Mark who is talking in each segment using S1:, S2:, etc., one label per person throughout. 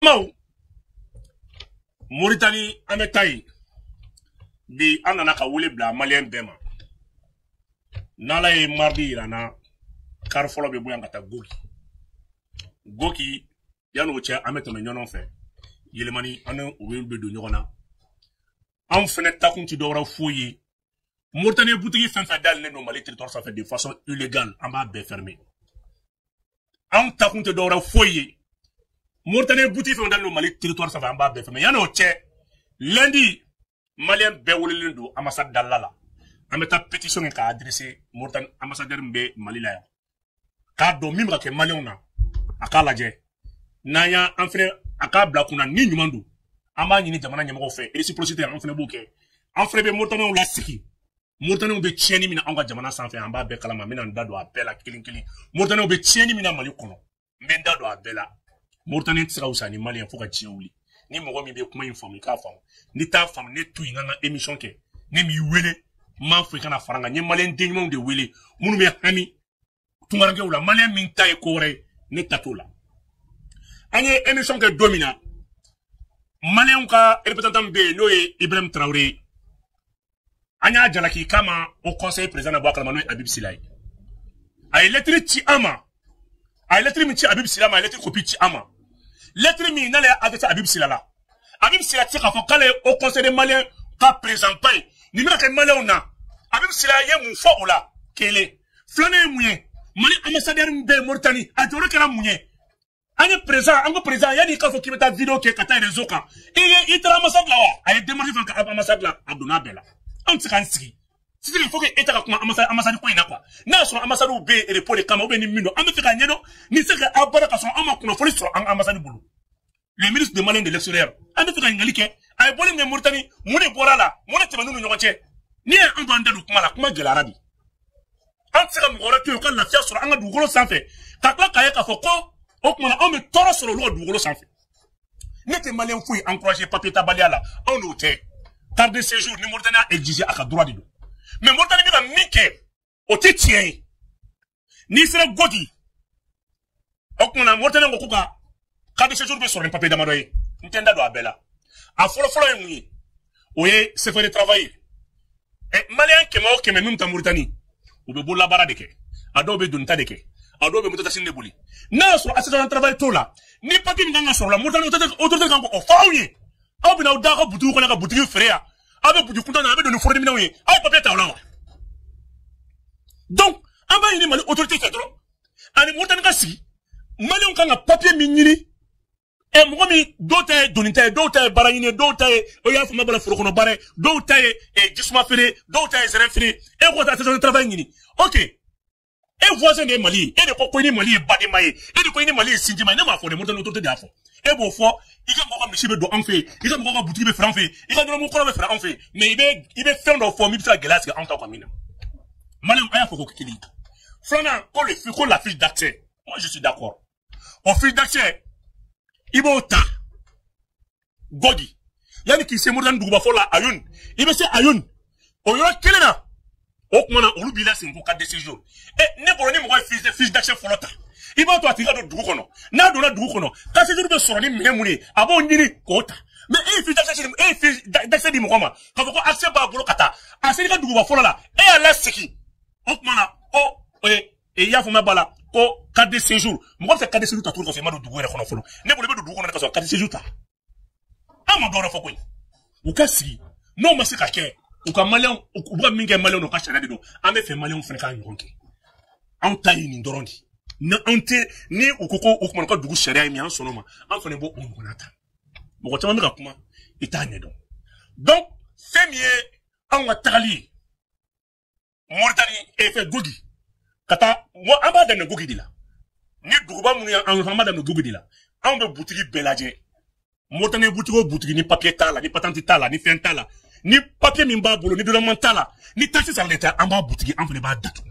S1: Balimaw, Mauritanie, an bɛ taa yen bi. An nana ka wele bila maliyɛn bɛɛ ma. N'Ala ye mardi yira n na, kari fɔlɔ bɛ bɔ yan ka taa Goki. Goki, yan'o cɛ, an bɛ tɛmɛ ɲɔgɔn fɛ Yɛlɛmani, an ni u bɛ don ɲɔgɔn na. Anw fɛnɛ takun ti dɔwɛrɛ foyi ye. Mauritanie butigi fɛn fɛn dayɛlɛlen don Mali territoire sanfɛ de façon illégale, an b'a bɛɛ fermer. Anw takun tɛ dɔwɛrɛ foyi ye. Mauritanie butigi fɛn fɛn dayɛlɛlen don Mali territoire sanfɛ, an b'a bɛɛ fermer. Yan'o cɛ, lundi, maliyɛn bɛɛ welelen don ambassade dala la. An bɛ taa pétition kɛ k'a adresser Mauritanie ambassadeur min bɛ Mali la yan, k'a dɔn min bɛ ka kɛ maliyɛnw na, a k'a lajɛ. N'an y'a, an fɛnɛ a k'a bila kunna ni ɲuman don. An b'a ɲini jamana ɲɛmɔgɔw fɛ, réciprocité, an fɛnɛ b'o kɛ. An fɛnɛ bɛ Mauritaniens lasigi. Mauritaniens bɛ tiɲɛni min na anw ka jamana sanfɛ, an b'a bɛɛ kalama. N bɛna n da don a bɛɛ la kelen kelen. Mauritaniens bɛ tiɲɛni min na Mali kɔnɔ, n bɛ n da don a bɛɛ la. Mauritanie tɛ se ka wusa ni maliyɛn fo ka diɲɛ wuli. Ni mɔgɔ min bɛ kuma in faamu, i k'a faamu. N'i t'a faamu, ne to yen, n ka émission kɛ. Ne m'i wele, n m'a fɔ i kana fara n kan. N ye maliyɛn den ɲumanw de wele, minnu bɛ hami tunkarankew la. Maliyɛn min ta ye ko wɛrɛ ye, ne ta t'o la. An ye émission kɛ don min na, maliyɛnw ka représentant min bɛ yen, n'o ye Ibrahim Traoré ye, an y'a jalaki k'a ma o conseil président na bɔ a kalama, n'o ye Habib Sila ye. A ye lettre ci an ma. A ye lettre min ci Habib Sila ma, a ye lettre copie ci an ma. Lettre min n'ale y'a adressé Habib Sila la, Habib Sila tɛ se k'a fɔ k'ale ye au conseil des Maliens ka président ba ye. Nin bɛna kɛ maliyɛnw na, Habib Sila ye mun fɔ o la? Kelen. Filanan ye mun ye? Mali ambassadeur min bɛ yen Mauritanie, a jɔyɔrɔ kɛra mun ye? An ye président, an ko président, yanni i k'a fɔ k'i bɛ taa vidéo kɛ ka taa réseau kan, i ye i taara ambassade la wa? A ye démarche fɛn kɛ ambassade la, a donna a bɛɛ la. Anw tɛ se k'an sigi sisan, il faut que État ka kuma ambassade ko in na quoi. N'a y'a sɔrɔ ambassade bɛ yen repos de kama ou bien ni min don, an bɛ fɛ k'a ɲɛdɔn. Ni se ka aw baara ka sɔrɔ an ma kunnafoni sɔrɔ an ka ambassade bolo. Le ministre de Malien de l'extérieur, an bɛ fɛ ka ɲininkali kɛ. A ye bɔli min kɛ Mauritanie, mun de bɔra a la? Mun de tɛmɛn'u ni ɲɔgɔn cɛ? N'i ye an b'an da don kuma la, kuma gɛlɛyara bi. An tɛ se ka mɔgɔ wɛrɛ to yen u ka lafiya sɔrɔ an ka dugukolo sanfɛ, ka tila k'a ye k'a fɔ ko o tuma na anw bɛ tɔɔrɔ sɔrɔ olu ka dugukolo sanfɛ. Ne tɛ maliyɛn foyi encouragé papier tabaliya la. Anw n'o tɛ. Carte de séjour ni Mauritanie y'a exigé, a ka droit de don. Mais Mauritanie bɛ ka min kɛ, o tɛ tiɲɛ ye. N'i sera Gogi, o tuma na Mauritanie ko k'u ka carte de séjour bɛ sɔrɔ ni papier damadɔ ye. N tɛ n da don a bɛɛ la. A fɔlɔ fɔlɔ ye mun ye? O ye CFA de travail ye. Ɛ, maliyɛn 100 o 100 min bɛ taa Mauritanie, u bɛ bololabaara de kɛ, a dɔw bɛ donita de kɛ, a dɔw bɛ mototaxi de boli. N'a y'a sɔrɔ attestation de travail t'o la, ni papier min kan ka sɔrɔ o la, Mauritanie autorité kan k'o fɔ aw ye. Aw bɛna aw da aw ka butigiw kɔnɔ ka butigi feere yan, aw bɛ butigi kuntan na, aw bɛ don ni forominɛnw ye, aw ye papier ta o la wa? Donc an b'a ɲini Mali autorité fɛ dɔrɔn ani Mauritanie ka sigi, maliyɛnw kan ka papier min ɲini. Ɛ, mɔgɔ min, dɔw ta ye doni ta ye, dɔw ta ye baara ɲini ye, dɔw ta ye o y'a faamuya bala foro kɔnɔ baara ye, dɔw ta ye jisuma feere, dɔw ta ye zɛrɛn feere. E ko ka attestation de travail ɲini, ok, e voisin de ye Mali ye. E de ko ko i ni Mali ye badenma ye, e de ko i ni Mali ye sinjima ye. Ne m'a fɔ dɛ, Mauritanie autorité de y'a fɔ. E b'o fɔ, i ka mɔgɔ ka misi bɛ don an fɛ yen, i ka mɔgɔ ka butigi bɛ feere an fɛ yen, i ka nɔnɔmugu kɔrɔ bɛ feere an fɛ yen, mais i bɛ fɛn dɔ fɔ min bɛ se ka gɛlɛya sigi anw ta kan min na. Maliyɛnw, a y'a fɔ ko kelen. Filanan, ko le ko la fiche d'accès, moi je suis d'accord. O fiche d'accès, i b'o ta Gogi, yanni k'i se Mauritanie duguba fɔlɔ la Ayun, i bɛ se Ayun, o yɔrɔ kelen na, o tuma na olu b'i lasegin ko carte de séjour. Ɛ, ne bolo, ni mɔgɔ ye fiche d'accès fɔlɔ ta, i b'a to a tigi ka don dugu kɔnɔ. N'a donna dugu kɔnɔ, carte de séjour bɛ sɔrɔ ni minɛn mun ye, a b'o ɲini k'o ta. Mais e ye fiche d'accès, e ye fiche d'accès di mɔgɔ ma k'a fɔ ko accès b'a bolo ka taa a sera i ka duguba fɔlɔ la, e y'a lasegin, o tuma na ko i y'a faamuya b'a la ko carte de séjour. Mɔgɔ bɛ se carte de séjour ta cogo di ka sɔrɔ i ma don dugu yɛrɛ kɔnɔ fɔlɔ? Ne bolo, i bɛ don dugu kɔnɔ ka sɔrɔ carte de séjour ta. An ma dɔwɛrɛ fɔ koyi. U ka sigi, n'o ma se ka kɛ, u ka maliyɛnw, u bɛ ka min kɛ maliyɛnw na, u ka sariya de don. An bɛ fɛ maliyɛnw fana k'a ɲɔgɔn kɛ. Anw ta ye nin dɔrɔn de. Ni anw tɛ, ni u ko ko o tuma u ka dugu sariya ye min ye, an sɔnn'o ma, an fana b'o o ɲɔgɔnna ta. Mɔgɔ caman bɛ ka kuma, i t'a ɲɛdɔn. Donc fɛn min ye anw ka tagali ye Mauritanie e fɛ Gogi ka taa, an b'a daminɛ Gogi de la. Ni duguba minnu ye an b'a daminɛ Gogi de la. Anw bɛ butigi bɛɛ lajɛ. Mauritanie butigi o butigi, ni papier t'a la, ni patente t'a la, ni fɛn t'a la, ni papier min b'a bolo ni dédouanement t'a la, ni taxe saralen tɛ, an b'a butigi, an fana b'a datugu.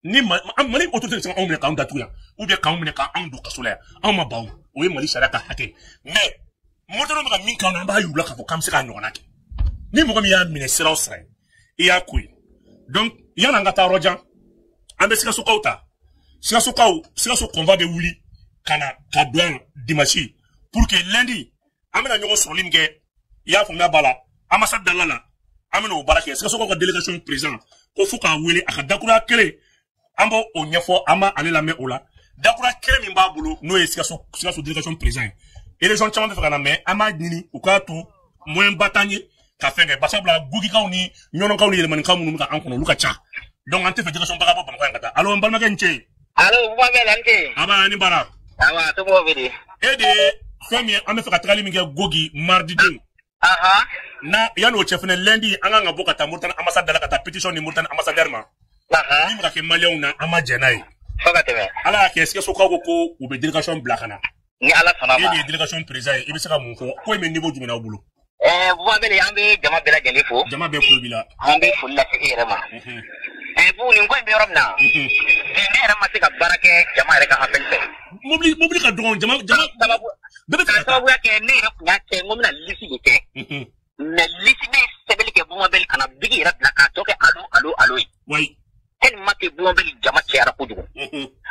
S1: Ni Mali autorité bɛ se k'anw minɛ k'anw datugu yan, ou bien k'anw minɛ k'anw don kaso la yan, anw ma ban o. O ye Mali sariya ka hakɛ. Mais Mauritanie bɛ ka min k'an na, an b'a yir'u la k'a fɔ k'an bɛ se k'a ɲɔgɔnna kɛ. Ni mɔgɔ min y'a minɛ sira o sira ye, i y'a ko ye. Donc yan'an ka taa yɔrɔ jan, an bɛ Sikasokaw ta. Sikasokaw, Sikaso convoi bɛ wuli ka na ka don yan dimanche. Pour que lundi an bɛna ɲɔgɔn sɔrɔli min kɛ, i y'a faamuya b'a la, ambassade dala la, an bɛna o baara kɛ. Sikasokaw ka délégation président ko fo k'a wele a ka dakuruya kelen, an b'o o ɲɛfɔ, an b'ale lamɛn o la. Dakuruya kelen min b'a bolo n'o ye Sikaso délégation président ye. Élection caman bɛ fɛ ka na, mais an b'a ɲini u k'a to moyen ba t'an ye ka fɛn kɛ, barisabula Gogikaw ni Ɲɔnɔnkaw ni Yɛlɛmanikaw minnu bɛ ka an kɔnɔ olu ka ca. Donc an tɛ fɛ délégation ba ka bɔ Bamakɔ yan ka taa. Allo, n balimakɛ, n ce.
S2: Allo, Bubakɛ, an ce.
S1: Aba ni bara.
S2: Awa, somɔgɔw bɛ di?
S1: E de ye fɛn min ye, an bɛ fɛ ka tagali min kɛ Gogi mardi don. Na yanni o cɛ fɛnɛ, lundi an kan ka bɔ ka taa Mauritanie ambassade da la ka taa pétition di Mauritanie ambassadeur ma. Min bɛ ka kɛ maliyɛnw na, an ma jɛn n'a ye.
S2: Fo ka tɛmɛ.
S1: Ala y'a kɛ Sikasokaw ko ko u bɛ délégation bila ka na.
S2: Ni Ala sɔnna ma.
S1: E de ye délégation président ye, i bɛ se ka mun fɔ? Ko in bɛ niveau jumɛn aw bolo?
S2: Bubakɛ, an bɛ jama bɛɛ lajɛlen fo.
S1: Jama bɛɛ kulo b'i la.
S2: An bɛ foli lase e yɛrɛ ma. Bu nin ko in bɛ yɔrɔ min na, bi ne yɛrɛ ma se ka baara kɛ jama yɛrɛ ka appel fɛ.
S1: Mobili ka dɔgɔn, jama bɛɛ bɛ fɛ ka taa.
S2: Sababuya kɛ ne yɛrɛ tun y'a kɛ n ko n bɛna lisi de kɛ. Mais lisi ne ye sɛbɛnni kɛ Bubakɛ ka na bigi yɛrɛ bila k'a tɔ kɛ alo alo alo ye.
S1: Wayi.
S2: Tellement que Bubakɛ jama cayara kojugu.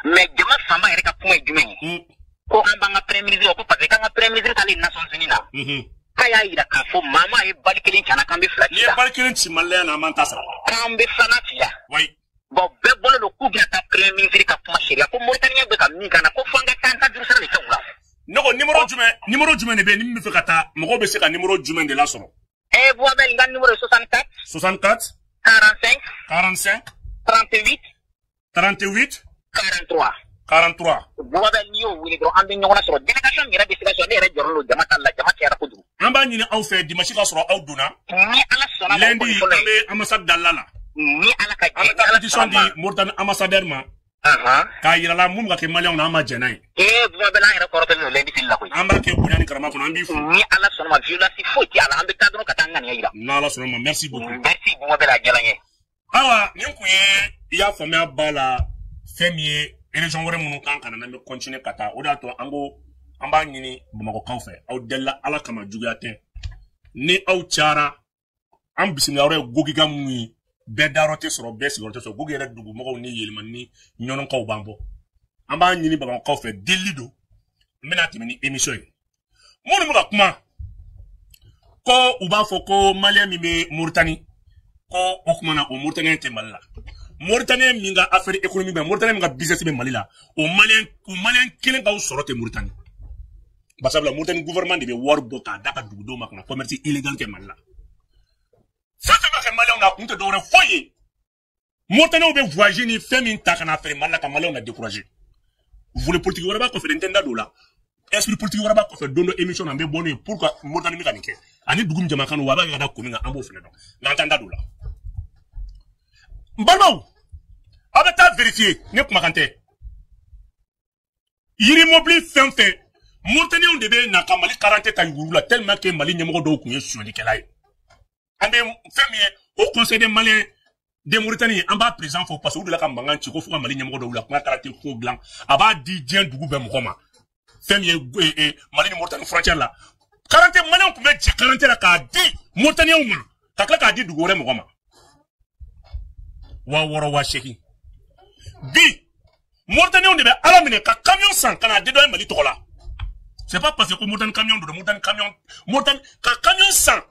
S2: Mais jama fanba yɛrɛ ka kuma ye jumɛn ye? Ko an b'an ka premier ministre ko parce que k'an ka premier ministre taalen Nations Unies na. K'a y'a yira k'a fɔ maa maa ye bali kelen ci an na k'an bɛ fila ci la.
S1: N'i ye bali kelen ci Maliyɛn na, an b'an ta sara.
S2: K'an bɛ filanan ci la.
S1: Wayi.
S2: Bon, bɛɛ bɔlen don k'u bɛna taa premier ministre ka kuma sariya ko Mauritanie bɛ ka min k'an na ko fo an ka taa an ka juru sara de kɛ u la.
S1: Ne ko numéro jumɛn de bɛ yen ni min bɛ fɛ ka taa, mɔgɔw bɛ se ka numéro jumɛn de lasɔrɔ?
S2: Bouabel, n ka numéro ye 64.
S1: 64.
S2: 45.
S1: 45.
S2: 38.
S1: 38.
S2: 43.
S1: 43.
S2: Bouabel, n'i y'o wele dɔrɔn an bɛ ɲɔgɔn sɔrɔ. Délégation min yɛrɛ bɛ Sikaso, ne yɛrɛ jɔlen don jama ta la, jama cayara kojugu.
S1: An b'a ɲini aw fɛ dimanche ka sɔrɔ aw donna.
S2: Ni Ala sɔnna ma.
S1: Lundi an bɛ ambassade dala la.
S2: Ni Ala ka jɛ.
S1: An bɛ taa pétition di Mauritanie ambassadeur ma. K'a yira la mun bɛ ka kɛ maliyɛnw na, an ma jɛn n'a ye.
S2: Bouabel, an yɛrɛ kɔrɔtɔlen don lundi fili la koyi.
S1: An b'a kɛ bonya ni karama kɔnɔ, an b'i fo.
S2: Ni Ala sɔnna ma, violence foyi tɛ a la, an bɛ taa dɔrɔn ka taa an ŋaniya yira.
S1: N'Ala sɔnna ma, merci beaucoup.
S2: Merci Bouabel, a diyara n ye.
S1: Ayiwa, nin kun ye i y'a faamuya ba la fɛn min ye région wɛrɛ minnu kan ka na, n'an bɛ continuer ka taa. O de y'a to an ko an b'a ɲini Bamakɔkaw fɛ, aw delila Ala kama, juguya tɛ. Ni aw cayara, an bisimila yɔrɔ ye Gogiga minnu ye, bɛɛ dayɔrɔ tɛ sɔrɔ, bɛɛ sigiyɔrɔ tɛ sɔrɔ. Gogi yɛrɛ dugumɔgɔw ni Yɛlɛmani ni Ɲɔnɔnkaw b'an bɔ. An b'a ɲini Bamakɔkaw fɛ, delili don. N bɛna tɛmɛ ni émission ye. Minnu bɛ ka kuma ko u b'a fɔ ko maliyɛn min bɛ Mauritanie, ko o tuma na o Mauritanien tɛ Mali la. Mauritanien min ka affaire économique bɛ, Mauritanien min ka business bɛ Mali la, o maliyɛn kelen k'aw sɔrɔ tɛ Mauritanie. Barisabula Mauritanie gouvernement de bɛ wari bɔ k'a d'a ka dugudenw ma ka na commerce illégal kɛ Mali la. Fɛn fɛn bɛ kɛ maliyɛnw na, a kun tɛ dɔwɛrɛ foyi ye. Mauritaniens bɛ voyager ni fɛn min ta ka na feere Mali la ka maliyɛnw na décourager. Volet politique wɛrɛ b'a kɔfɛ, n tɛ n da don o la. Esprit politique wɛrɛ b'a kɔfɛ, don dɔ émission na an bɛ bɔ n'o ye pour que Mauritanie bɛ ka nin kɛ. Ani dugu min jama kan don, wa a b'a kɛ ka da kun min kan, an b'o fɛnɛ dɔn. Nka an t'an da don o la. N balimaw, aw bɛ taa vérifier, ne kumakan tɛ. Yiri mobili fɛn fɛn, Mauritaniens de bɛ na ka Mali carte ta yugu la tellement que Mali ɲɛmɔgɔ dɔw tun ye sonyɛlikɛla ye. An bɛ fɛn min ye au conseil des Maliens de Mauritanie, an b'a président fo parce que u delila ka mankan ci ko fo ka Mali ɲɛmɔgɔ dɔw la kuma carte fo dilan, a b'a di diɲɛ dugu bɛɛ mɔgɔ ma. Fɛn min ye Mali ni Mauritanie frontière la, carte Maliens tun bɛ jɛ carte la k'a di Mauritaniens ma, ka tila k'a di dugu wɛrɛ mɔgɔ ma. 6000 8000. Bi Mauritaniens de bɛ Ala minɛ ka camion san ka n'a di dɔ ye Mali tɔgɔ la. C'est pas parce que ko Mauritanie camion don, Mauritanie camion, Mauritanie ka camion san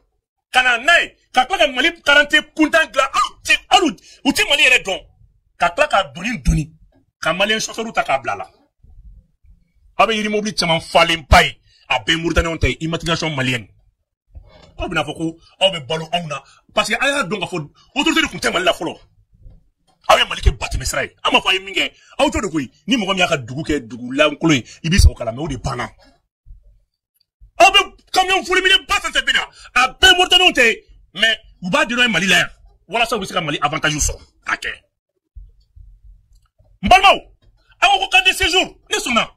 S1: ka na n'a ye, ka tila ka Mali carte kuntan dilan, hali u tɛ Mali yɛrɛ dɔn, ka tila ka doni ka maliyɛn chauffeur ta k'a bila la. Aw bɛ yiri mobili caman falenba ye, a bɛɛ Mauritaniens ta ye, immatriculation malienne. Aw bɛna fɔ ko aw bɛ balo anw na parce que aw y'a dɔn k'a fɔ autorité de tun tɛ Mali la fɔlɔ. Aw ye Mali kɛ batɛmɛsira ye. An m'a fɔ a ye min kɛ, aw t'o de koyi. Ni mɔgɔ min y'a ka dugu kɛ dugu lankolon ye, i b'i sago k'a la, mais o de banna. Aw bɛ camion volumineux ba fɛn fɛn bɛ na, a bɛɛ Mauritaniens tɛ ye, mais u b'a di dɔ ye Mali la yan walasa u bɛ se ka Mali avantage sɔrɔ k'a kɛ. N balimaw, aw ko carte de séjour, ne sɔnna.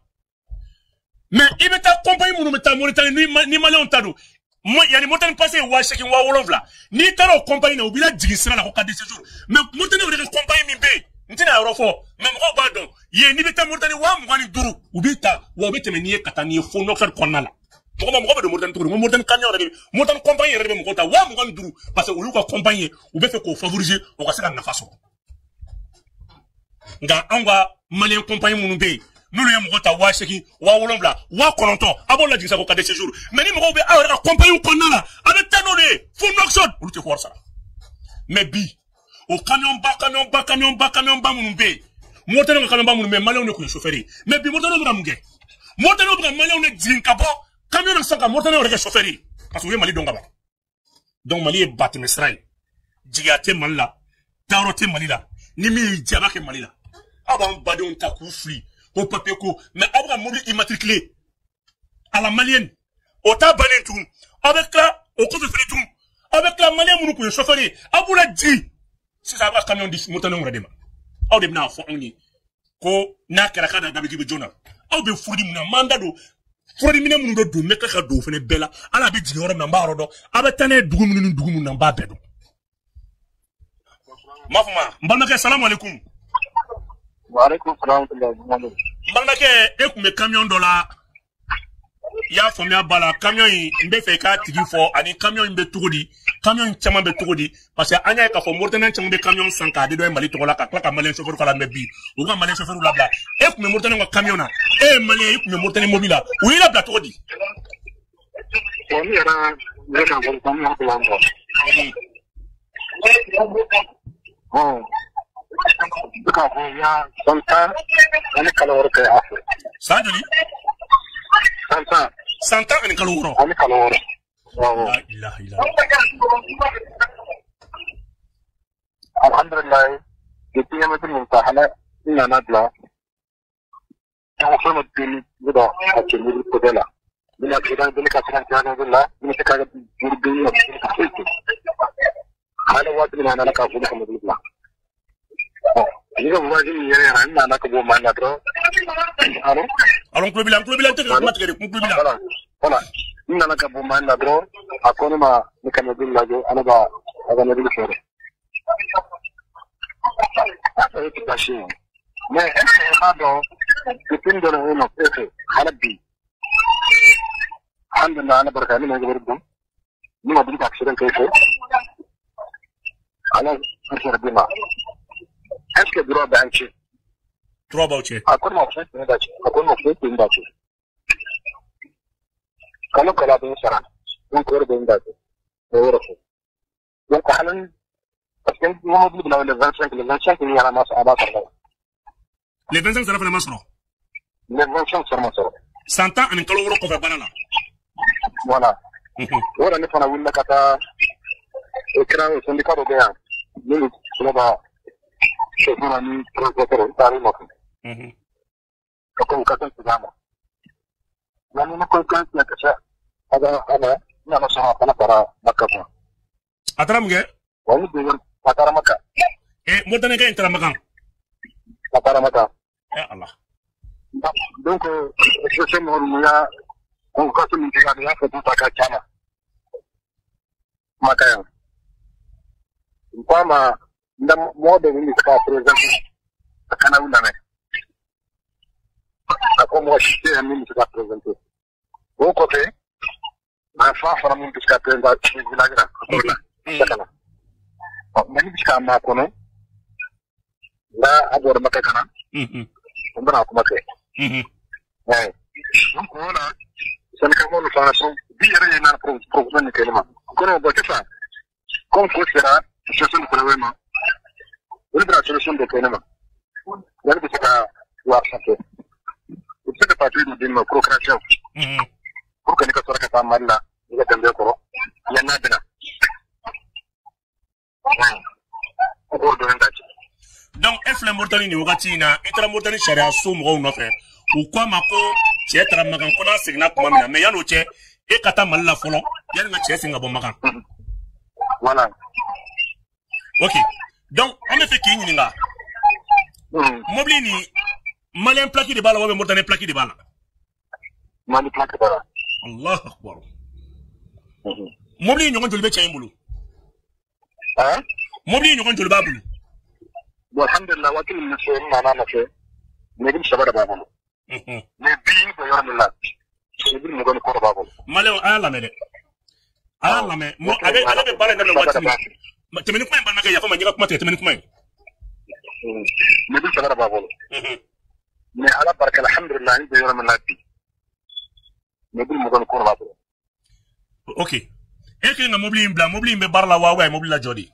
S1: Mais i bɛ taa compagnie minnu bɛ taa Mauritanie ni Maliens ta don, yanni Mauritanie passé ye 8000 7000, n'i taara o compagnie na, u b'i lajigin sira la ko carte de séjour. Mais Mauritanie yɛrɛ ka compagnie min bɛ yen, n tɛna yɔrɔ fɔ, mais mɔgɔw b'a dɔn yen, n'i bɛ taa Mauritanie 25,000 u b'i ta, wa u bɛ tɛmɛ n'i ye ka taa n'i ye fo Nouakchott kɔnɔna la. Mɔgɔ bɛ don Mauritanie cogo di? N ko Mauritanie camion yɛrɛ de, Mauritanie compagnie yɛrɛ de bɛ mɔgɔw ta 25,000 parce que olu ka compagnie ye, u bɛ fɛ k'o favoriser, u ka se ka nafa sɔrɔ. Nka anw ka maliyɛn compagnie minnu bɛ yen, N'olu ye mɔgɔ ta 8,000, 7,000, 9,000, a b'o lajigin sa ko carte de séjour. Mais ni mɔgɔw bɛ aw yɛrɛ ka compagnie kɔnɔna la, a bɛ taa n'olu ye fo Nouakchott, olu tɛ wari sara. Mais bi, o camion ba, camion ba, camion ba, camion ba minnu bɛ yen, Mauritanie ka camion ba minnu bɛ yen, Maliyɛnw de tun ye chauffeur ye. Mais bi Mauritanie bɛ ka mun kɛ? Mauritanie bɛ ka Maliyɛnw de jigin ka bɔ camion na sisan ka Mauritanie yɛrɛ kɛ chauffeur ye. Parce que u ye Mali dɔn ka ban. Donc Mali ye batɛmɛ sira ye. Jigiya tɛ Mali la, taayɔrɔ tɛ Mali la, ni min y'i diya a b'a kɛ Mali la. Aw b'an badenw ta k'u fili ko papier ko, mais aw bɛ ka mobili immatriculé à la malienne. O t'a bannen tugun. Aw bɛ tila o kɔfɛ fɛnɛ tugun. Aw bɛ tila maliyɛn minnu tun ye chauffeur ye, aw b'u lajigin. Sisan aw bɛ ka camion di Mauritanie yɛrɛ de ma. Aw de bɛna fɔ anw ye ko n'a kɛra k'a da dabi k'i bɛ joona. Aw bɛ furudi mun na? M'an da don furudi minɛ minnu bɛ don, n bɛ tila ka don o fɛnɛ bɛɛ la. Ala bɛ jigin yɔrɔ min na, n b'a yɔrɔ dɔn. Aw bɛ taa n'a ye dugu minnu ni dugu minnu na, n b'a bɛɛ dɔn. N b'a fɔ ma, n balimakɛ, salamu aleykum.
S2: Waaleykum salaam wa rahmatulah.
S1: N balimakɛ, e tun bɛ camion dɔ la, i y'a faamuya ba la. Camion in, n bɛ fɛ i k'a tigi fɔ ani camion in bɛ cogo di, camion in caman bɛ cogo di? Parce que an y'a ye k'a fɔ Mauritanie caman bɛ camion san k'a di dɔ ye Mali tɔgɔ la, ka tila ka maliyɛn chauffeur k'a la. Mais bi, u ka maliyɛn chauffeur labila. E tun bɛ Mauritanie ka camion na, e ye maliyɛn, e tun bɛ Mauritanie mobili la, u y'i labila cogo di?
S2: Bon, ne yɛrɛ bɛ ka fɔ sisan, ne yɛrɛ bɛ yan fɔ. Bon, n bɛ k'a fɔ n y'a san 10 ani kalo 6 kɛ a fɛ.
S1: San joli?
S2: San 10.
S1: San 10 ani kalo 6.
S2: Ani kalo 6. Awɔ.
S1: La ilaha illallah.
S2: Alhamdulilayi, depuis n ye mɛtiri min ta, hali n nana bila. O fɛn ma deli ne b'a a cɛ mobili côté la. N bɛna accident deli ka accident kɛ mobili la, n bɛ se ka juru den na ka foyi kɛ. Hali waati min na a nana k'a fɔ ne ka mobili bila. Bon, ne ka voyage min yɛrɛ yɛrɛ, n nana ka bɔ Mali la dɔrɔn. Allo?
S1: Allo, n tulo b'i la, n tulo b'i la, n tɛ ka kuma tigɛ de, n tulo b'i la.
S2: Voilà, voilà. N nana ka bɔ Mali la dɔrɔn, a ko ne ma ne ka mobili lajɛ, ala b'a a ka mobili feere. A fɛ e tɛ baasi ye. Mais est ce que i b'a dɔn, depuis n donna yen nɔ e fɛ, hali bi, alhamdulilah, ala barika, ne ma wari dun. Ne ma deli ka accident kɛ e fɛ. Ala an sɔrɔ bi ma. Est ce que droit b'an cɛ?
S1: Droit b'aw cɛ.
S2: A ko ne ma foyi tɛ ne da cɛ. A ko ne ma foyi tɛ n da cɛ. Kalo kalo a bɛ n sara. Donc o de bɛ n da cɛ. O yɔrɔ fɔ. Donc hali parce que n mobili bɛna le 25, le 25 ni yɛrɛ ma sɔrɔ, a b'a sɔrɔ la.
S1: Le 25 sara fana ma sɔrɔ.
S2: Le 25 sɔrɔ ma sɔrɔ.
S1: San 10 ani kalo 6 kɔfɛ baara la.
S2: Voilà. O de ne fana wulila ka taa, o kɛra o syndicat dɔ bɛ yan. Ne ni fana b'a chauffeur ni transporteur, n taara i nɔfɛ. Ka ko u ka taa segin a ma. Nka ni ne ko kan tiɲɛ ka ca, a b'a a ma n nana sɔrɔ a fana taara Maka quoi.
S1: A taara mun kɛ?
S2: Wa ni don a taara Maka.
S1: Eh, Mauritanie in taara Makan.
S2: A taara Maka.
S1: Eh Allah.
S2: Donc association mɔgɔ ninnu y'a convocation min kɛ, a y'a fɔ ta ka ca ma. Maka yan. N ko a ma, n da mɔgɔ dɔ bɛ se k'a présenter a kana u lamɛn. A ko mɔgɔ si tɛ yan min bɛ se k'a présenter. O kɔfɛ, a fa fana min bɛ se ka présenter village la, a kɔrɔ la, a ka na. Ɔ mais ne bɛ se k'a maa kɔnɔ, n'a a bɔra Maka ka na, n bɛna kuma kɛ. Ouais. Donc voilà, syndicat mɔgɔw fana bi yɛrɛ ye nana proposition nin kɛ ne ma. Ko ne ma bon sisan, comme ko sera situation nin fana ma, olu bɛna solution dɔ kɛ ne ma. Yanni bɛ se ka wari kɛ. U bɛ se ka papier dɔ di ne ma, procuration. Pour que ne ka sɔrɔ ka taa Mali la, ne ka danbe kɔrɔ, yanni n'a bɛna. O k'o dɔɔnin da cɛ.
S1: Donc e filɛ Mauritanie nin wagati in na, i taara Mauritanie sariya so mɔgɔw nɔfɛ. U ko a ma ko cɛ taara Makan, ko n'a seginna tuma min na, mais yan'o cɛ, e ka taa Mali la fɔlɔ, yanni ka cɛ segin ka bɔ Makan.
S2: Voilà.
S1: Ok. Donc an bɛ fɛ k'i ɲininka. Mobili nin, malien plaque de b'a la ou bien Mauritanie plaque de b'a la?
S2: Mali plaque b'a la.
S1: Allahu akbar. Mobili in ɲɔgɔn joli bɛ cɛ in bolo?
S2: Hein?
S1: Mobili in ɲɔgɔn joli b'a bolo?
S2: Bon, alhamdulillah, waati min se n nana nɔfɛ, mobili saba de b'a bolo. Mais bi n bɛ yɔrɔ min na, mobili 20 ni kɔ de b'a bolo.
S1: Maliyɛnw, a y'a lamɛn dɛ. A y'a lamɛn. A bɛ ale bɛ baara in daminɛ waati min. Tɛmɛ ni kuma in, balimakɛ, yafa ma, n ye ka kuma tigɛ, tɛmɛ ni kuma ye.
S2: Mobili saba de b'a bolo. Mais Ala barika alhamdulillah ni bɛ yɔrɔ min na bi mobili mɔgɔ ni kɔrɔ b'a bolo.
S1: Ok, e kelen ka mobili in bila, mobili in bɛ baara la wa ou mobili lajɔ de?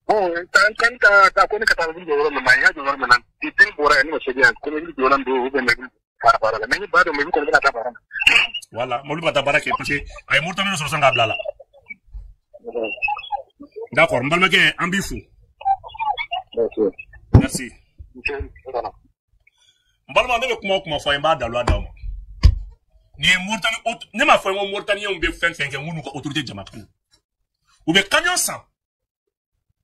S2: Bon, tan kan ka ko ne ka taa mobili jɔ yɔrɔ min na, n y'a jɔ yɔrɔ min na, den bɔra yan ne ma se yan ko mobili jɔlan don ou bien mobili taara baara la, mais ni ba dɔn mobili kɔni bɛ ka taa baara la.
S1: Voilà, mobili bɛ ka taa baara kɛ parce que a ye Mauritanie sɔrɔ sisan k'a bila la. D'accord, n balimakɛ, an b'i fo. Merci. N balima, ne bɛ kuma o kuma fɔ a ye, n b'a daluya d'aw ma. Nin ye Mauritanie, ne m'a fɔ n ko Mauritaniens bɛ fɛn fɛn kɛ, n k'u n'u ka autorité jama kelen. U bɛ camion san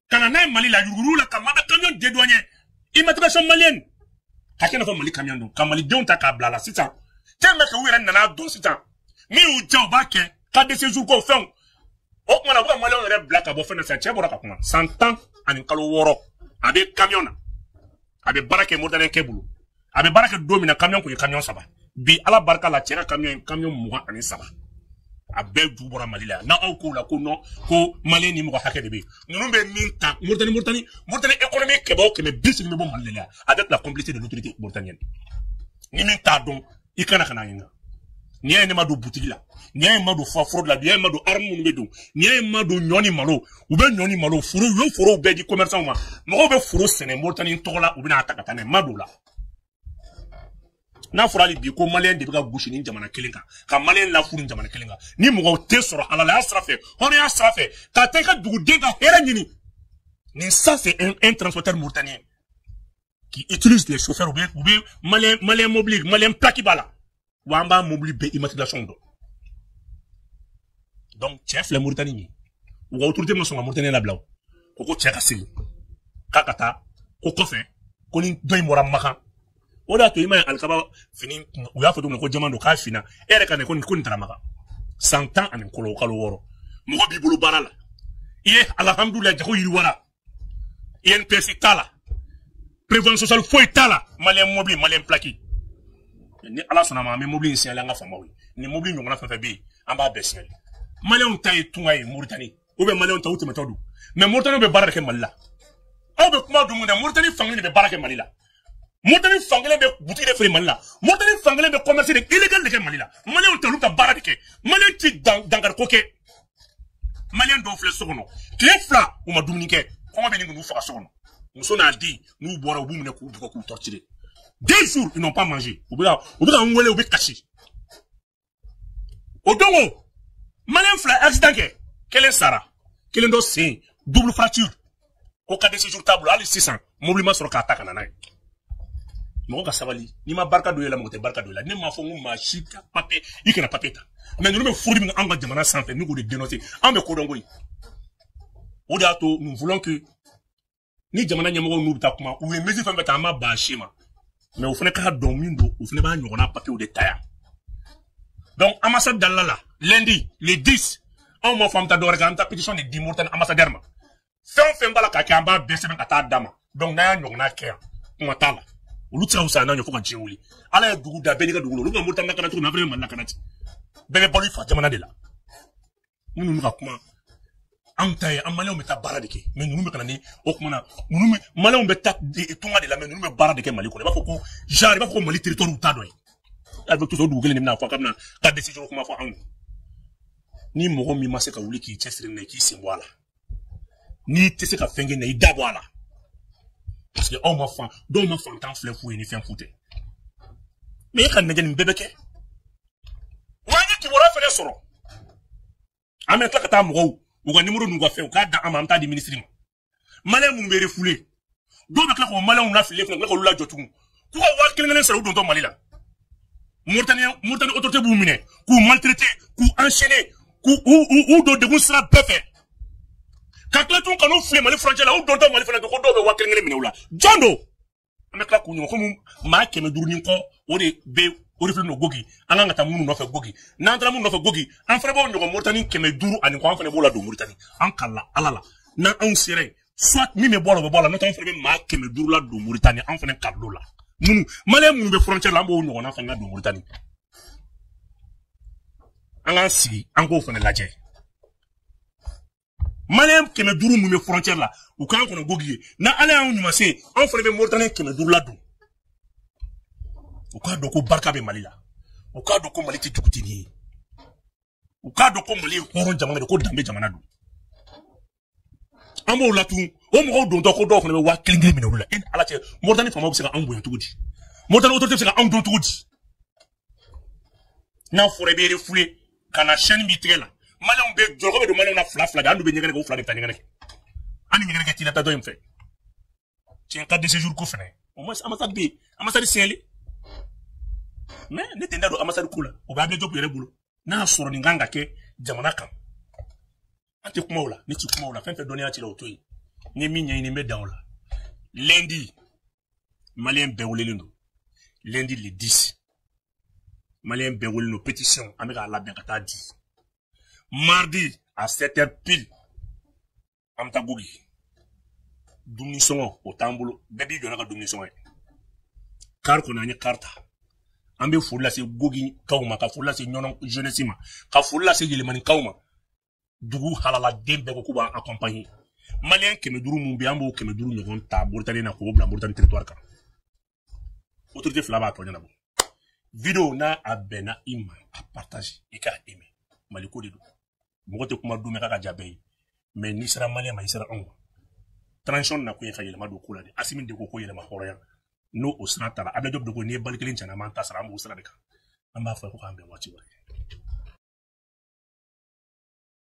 S1: ka na n'a ye Mali la, yuruguyurugu la, ka ma bɛ camion dédouaner, immatriculation malienne, ka kɛ i n'a fɔ Mali camion don, ka malidenw ta k'a bila a la sisan. Tellement que u yɛrɛ nana dɔn sisan, min y'u diya u b'a kɛ, carte de séjour ko fɛnw. O tuma na u bɛ ka maliyɛnw yɛrɛ bila ka bɔ fɛn na sisan. Cɛ bɔra ka kuma, san 10 ani kalo 6 a bɛ camion na, a bɛ baara kɛ Mauritanie kɛ bolo. A bɛ baara kɛ don min na, camion kun ye camion 3. Bi Ala barika la, cɛ ka camion ye camion 23, a bɛɛ ju bɔra Mali la yan. N'aw k'o la ko non, ko maliyɛn ni mɔgɔ hakɛ de bɛ yen, ninnu bɛ min ta Mauritanie, Mauritanie, Mauritanie économie 180 bɛ bɔ Mali de la yan, avec la complicité de l'autorité mauritanienne. Ni min t'a dɔn, i kana ka na ɲininka. N'i y'a ye ne ma don butigi la, n'i y'a ye ma don fa fraude la, n'i y'a ye ma don arme minnu bɛ don, n'i y'a ye ma don ɲɔ ni malo, u bɛ ɲɔ ni malo foro, u ye forow bɛɛ di commerçant ma, mɔgɔw bɛ foro sɛnɛ Mauritanie tɔgɔ la, u bɛna a ta ka taa n'a ye, ma don o la. N'a fɔra hali bi ko maliyɛn de bɛ ka gosi ni jamana kelen kan, ka maliyɛn lafuru ni jamana kelen kan, ni mɔgɔw tɛ sɔrɔ halalaya sira fɛ, hɔrɔnya sira fɛ, ka taa i ka duguden ka hɛrɛ ɲini. Nin, ça c'est un transporteur mauritanien qui utilise les chauffeurs, u bɛ malien mobili, malien plaque b'a la wa, an b'a mobili bɛɛ immatriculation dɔn. Donc cɛ filɛ Mauritanie ye, u ka autorité ma sɔn ka Mauritanie labila, o ko ko cɛ ka segin k'a ka taa, ko kɔfɛ ko ni dɔ in bɔra Makan. O de y'a to i ma ye alikaba fini, u y'a fɔ cogo min na ko jama don k'a finna, e yɛrɛ ka nin ko nin ko nin taara Makan. San 10 ani kalo 6, mɔgɔ b'i bolo baara la, i ye alhamdulilayi, jago yiriwara, INPS t'a la, prévoyance sociale foyi t'a la, malien mobili, malien plaque. Ni Ala sɔnna ma, an bɛ mobili in signaler an ka faamaw ye. Ni mobili ɲɔgɔnna fɛn fɛn bɛ yen, an b'a bɛɛ signaler. Maliyɛnw ta ye tunga ye Mauritanie, ou bien maliyɛnw ta u tɛmɛtɔ don, mais Mauritanie bɛ baara de kɛ Mali la. Aw bɛ kuma dun mun na? Mauritanie fankelen de bɛ baara kɛ Mali la, Mauritanie fankelen bɛ butigi de feere Mali la, Mauritanie fankelen bɛ commerce de illégal de kɛ Mali la. Maliyɛnw ta, olu ka baara de kɛ. Maliyɛn ti dankari ko kɛ. Maliyɛn dɔw filɛ so kɔnɔ, tile 2 u ma dumuni kɛ, kɔngɔ bɛ nin k'u faga so kɔnɔ. Muso n'a den, n'u bɔra, u b'u minɛ k'u bugɔ, k'u torturer. 2 jours, ils n'ont pas mangé. U bɛ ka n wele, u bɛ kasi. O don o, maliyɛn fila accident kɛ, kelen sara, kelen dɔ sen double fracture, ko carte de séjour t'a bolo. Hali sisan mobili ma sɔrɔ k'a ta ka na n'a ye. Mɔgɔ ka sabali, n'i ma barika don i la, mɔgɔ tɛ barika don i la. Ne m'a fɔ n ko maa si ka papier, i kana papier ta, mais ninnu bɛ fraude min kɛ anw ka jamana sanfɛ, n'u k'o de dénoncer, an bɛ ko dɔn koyi. O de y'a to nous voulons que ni jamana ɲɛmɔgɔw n'u bɛ taa kuma, u ye mesure fɛn fɛn ta, an ma ban si ma, mais u fana k'a dɔn min don, u fana b'a ɲɔgɔnna papier de ta yan. Donc ambassade dalila la, lundi le 10, anw m'a fɔ an bɛ taa dɔwɛrɛ kɛ, an bɛ taa pétition de di Mauritanie ambassadeur ma. Fɛn o fɛn b'a la ka kɛ, an b'a bɛɛ sɛbɛn ka taa d'a ma. Donc n'an y'a ɲɔgɔnna kɛ yan, kuma t'a la, olu tɛ se ka fisaya n'anw ye fo ka diɲɛ wuli. Ala ye dugu da bɛɛ n'i ka dugu la. Olu ka Mauritanie lakana cogo min, an fana bɛ Mali lakana ten. Bɛɛ bɛ balo i fa jamana de la. Minnu bɛ ka kuma, anw ta ye, an maliyɛnw bɛ taa baara de kɛ, mais ninnu bɛ ka na ni o kuma na, ninnu bɛ maliyɛnw bɛ taa tunga de la, mais ninnu bɛ baara de kɛ Mali kɔnɔ. I b'a fɔ ko genre, i b'a fɔ ko Mali territoire t'a dɔ ye. Avec tout ça, o dugu kelen de bɛna fɔ k'a bɛna carte de séjour kuma fɔ anw ye. Ni mɔgɔ min ma se ka wuli k'i cɛsiri na, k'i sen bɔ a la, n'i tɛ se ka fɛn kɛ na, i da bɔ a la, parce que aw ma fan dɔw ma fantan filɛ fu ye ni fɛn fu tɛ. Mais e ka lajɛ, nin bɛɛ bɛ kɛ wa. An ye kibaruya fɛnɛ sɔrɔ, an bɛ tila ka taa mɔgɔw u ka numéro n'u ka fɛn u k'a da an ma, an bɛ taa di minisiri ma. Maliyɛn minnu bɛ refoulé, dɔw bɛ tila k'o maliyɛnw lafili fɛnɛ, tila k'olu lajɔ tugun k'u ka 1000 kelen sara u dontɔ Mali la. Mauritanie, Mauritanie autorité b'u minɛ k'u maltraiter, k'u enchaîner, k'u u don degun sira bɛɛ fɛ, ka tila tun ka n'u fili Mali furancɛ la. U dontɔ Mali fana, ko dɔw bɛ 1000 kelen minɛ u la. Jɔn don? An bɛ tila k'u ɲininka komi maa 500 ni kɔ o de bɛ o de filɛ nin Gogi. An kan ka taa minnu nɔfɛ Gogi, n'an taara minnu nɔfɛ Gogi, an fana b'o ɲɔgɔn Mauritanie 500 ani kɔ, an fana b'o ladon Mauritanie. An kalila Ala la, n'an anw sera yen, soit min bɛ bɔ a la, o bɛ bɔ a la, n'o tɛ an fana bɛ maa 500 ladon Mauritanie. An fana kalil'o la, minnu maliyɛn minnu bɛ frontière la, an b'o ɲɔgɔnna fana ladon Mauritanie. An k'an sigi, an k'o fana lajɛ. Maliyɛn 500 minnu bɛ frontière la, u k'an kɔnɔ Gogi ye, n'Ala y'anw ɲuman se, anw fana bɛ Mauritanie 500 ladon. U k'a dɔn ko barika bɛ Mali la. U k'a dɔn ko Mali tɛ dugutigi ye. U k'a dɔn ko Mali ye hɔrɔn jamana de, ko danbe jamana don. An b'o la tun, o mɔgɔw dontɔ ko dɔw fana bɛ 1000 kelen minɛ olu la. E ni Ala cɛ, Moritani faamaw bɛ se ka anw bonya cogo di? Moritani autorité bɛ se ka anw dɔn cogo di? N'a fɔra i bɛ refoulé ka na chaîne b'i tigɛ la. Maliyɛnw bɛ jɔlɔkɔ bɛ don maliyɛnw na fila fila de, an dun bɛ ɲɛgɛnɛ kɛ, o fila de bɛ taa ɲɛgɛnɛ kɛ. An ni ɲɛgɛnɛ kɛ t'i la taa dɔ in fɛ. Tiɲɛ carte de séjour ko fɛnɛ. Au moins ambassade bɛ yen, ambassade signalé. Mais ne tɛ n da don ambassade ko la, o bɛ Ablaye Diop yɛrɛ bolo. N'a y'a sɔrɔ nin kan ka kɛ jamana kan. An tɛ kuma o la, ne tɛ kuma o la, fɛn fɛn dɔnniya ci la o to yen. N ye min ɲɛɲini n bɛ dan o la. Lundi, maliyɛn bɛɛ welelen don. Lundi le 10. Maliyɛn bɛɛ welelen don, pétition an bɛ k'a labɛn ka taa di. Mardi à 7h pile, an bɛ taa Gogi. Dumuni sɔngɔ o t'an bolo, bɛɛ b'i jɔ n'a ka dumuni sɔngɔ ye. Kari kɔni an ye kari ta. An bɛ foli lase Gogi kaw ma, ka foli lase Ɲɔnɔ jeunesse ma, ka foli lase Yɛlɛmanikaw ma. Dugu halaladen bɛɛ ko k'u b'an accompagner. Maliyɛn 500 mun bɛ yen, an b'o 500 ɲɔgɔn ta Moritani na k'o bila Moritani territoire kan. Autorité fila b'a tɔ ɲɛnabɔ. Vidéo n'a a bɛnna i ma, a partage, i k'a aimer. Mali ko de don. Mɔgɔ tɛ kuma dun mɛ k'a ka ja bɛɛ ye. Mais n'i sera maliyɛn ma, i sera anw ma. Transition nakun ye ka yɛlɛma don ko la de. Asimi de ko ko yɛlɛma hɔrɔnya. N'o o sira tara, Ablaye Diop de ko n'i ye bali kelen cɛn na, an b'an ta sara, an b'o sira de kan. An b'a fɔ ko k'an bɛn waati wɛrɛ.